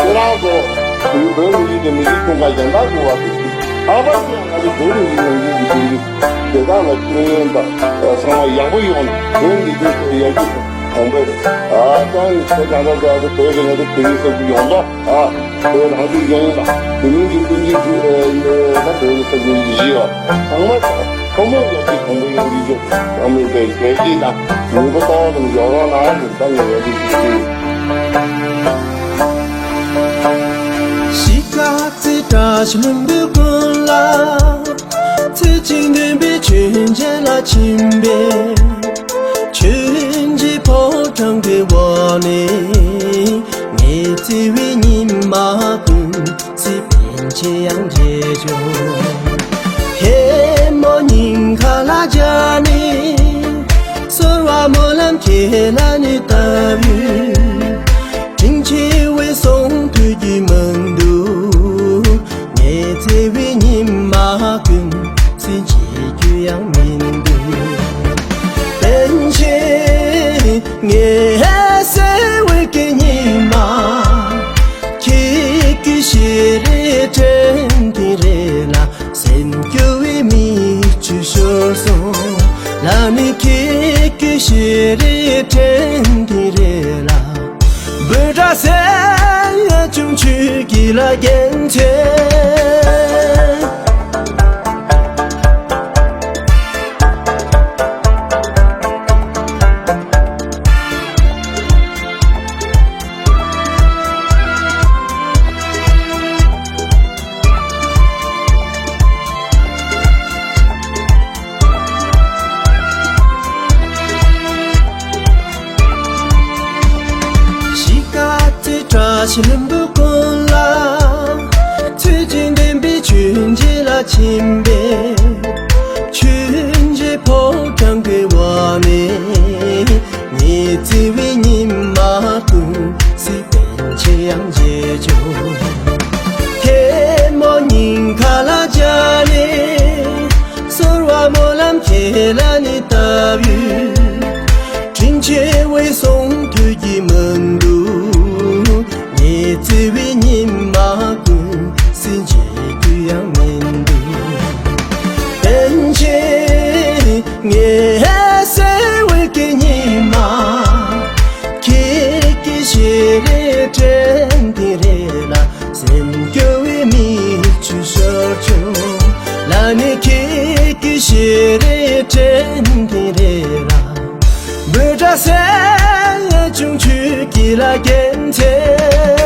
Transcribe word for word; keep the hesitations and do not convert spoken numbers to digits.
ཁྱེད་རང་ཚོ་བོད་མི་རིགས་དེ་མི་རིགས་ཁྱོན་ག་གཞན་དག་གི་བར་དུ་ཞིག་ཨ་ཕ་ཁྱེད་ང་ཚོ་བོད་མི་རིགས་ནང་ཁུལ་གྱི་དེང་དུས་བདེ་ཐང་ལ་སྐྱོན་ཡོན་དང་ཚང་མ་ཡག་པོ་ཡོང་བོད་མི་རིགས་ཡར་རྒྱས་གོང་འཕེལ་ཨ་ཅང་ཡིན་ཚེ་གང་ལྟར་ཟེར་ཚེ་བོད་ཀྱི་ང་ཚོ་དེང་དུས་སྐབས་ཀྱི་ཡོང་འབབ། ཨ། བོད་རང་བཙན་རྒྱལ་ཡོངས་དང་དེ་མིན་གྱི་སྤུན་མཆེད་ཚོས་ད་བོད་ཀྱི་ས་ཁུལ་གྱི་གཞིས་བ་ཚང་མ་ཐོག་མར་ཡར་རྒྱས་གོང་འཕེལ་ཡོང་གི་ཆེད་ཚང་མས་དཔེ་གལ་ཆེ་དང་ནུས་པ་གཏོང་དང་ཡོ་རོགས་གནང་ཞུ་ད་ངས་ཡར་རྒྱས་ཞུ་གི་ཡོད། གཞིས་ཀ་རྩེ་བཀྲ་ཤིས་ལྷུན་པོའི་ཀུན་ལ། ཚེ་གཅིག་འདུན་པའི་མཆོད་མཇལ་ལ་ཕྱིན་པས། མཆོད་མཇལ་ཕོ་བྲང་གི་འོག་ནས། ངས་བརྩེ་བའི་ཉི་མ་ཀུན། སྲིད་པའི་ཆེ་ཡང་རྗེས་འཇུག་ཧེ་མ་སྙིང་ཁ་ལ་སྦྱར་ནས། གསོལ་བ་སྨོན་ལམ་ཁྱེད་ལ་ནི་བཏབ་ཡོད། དྲིན་ཆེ་བའི་གསུང་ཐོས་རྒྱུ་མི་འདུག་ངའི་བརྩེ་བའི་ཉི་མ་ཀུན། སེམས་ཀྱི་རྒྱུ་ཡང་མི་འདུག་པཎ་ཆེན་ངའི་བརྩེ་བའི་གི་ཉི་མ། ཁྱེད་ཀྱི་ཞལ་རས་དྲན་དེ་རེ་ལ། སེམས་སྐྱོ་བའི་མིག་ཆུ་ཤོར་སོང་། ལ་ནི་ཁྱེད་ཀྱི་ཞལ་རས་དྲན་དེ་རེ་ལ། འབོད་སྒྲ་སེར་ཡང་བྱུང་ཆུ་སྐྱིད་ལ་རྒྱན་ཆེ། གཞིས་ཀ་རྩེ་བཀྲ་ཤིས་ལྷུན་པོའི་ཀུན་ལ། ཚེ་གཅིག་འདུན་པའི་མཆོད་མཇལ་ལ་ཕྱིན་པས། མཆོད་མཇལ་ཕོ་བྲང་གི་འོག་ནས། ངའི་བརྩེ་བའི་ཉི་མ་ཀུན། སྲིད་པའི་ཆེ་ཡང་རྗེས་འཇུག་ཧེ་མ་སྙིང་ཁ་ལ་སྦྱར་ནས། གསོལ་བ་སྨོན་ལམ་ཁྱེད་ལ་ནི་བཏབ་ཡོད། དྲིན་ཆེ་བའི་གསུང་ཐོས་རྒྱུ་མི་འདུག་ངའི་བརྩེ་བའི་ཉི་མ་ཀུན། སེམས་ཀྱི་རྒྱུ་ཡང་མི་འདུག་པཎ་ཆེན་ངའི་བརྩེ་བའི་གི་ཉི་མ། ཁྱེད་ཀྱི་ཞལ་རས་དྲན་དེ་རེ་ལ། སེམས་སྐྱོ་བའི་མིག་ཆུ་ཤོར་བྱུང་། ལ་ནི་ཁྱེད་ཀྱི་ཞལ་རས་དྲན་དེ་རེ་ལ། འབོད་སྒྲ་སེར་ཡང་བྱུང་ཆུ་སྐྱིད་ལ་རྒྱན་ཆེ།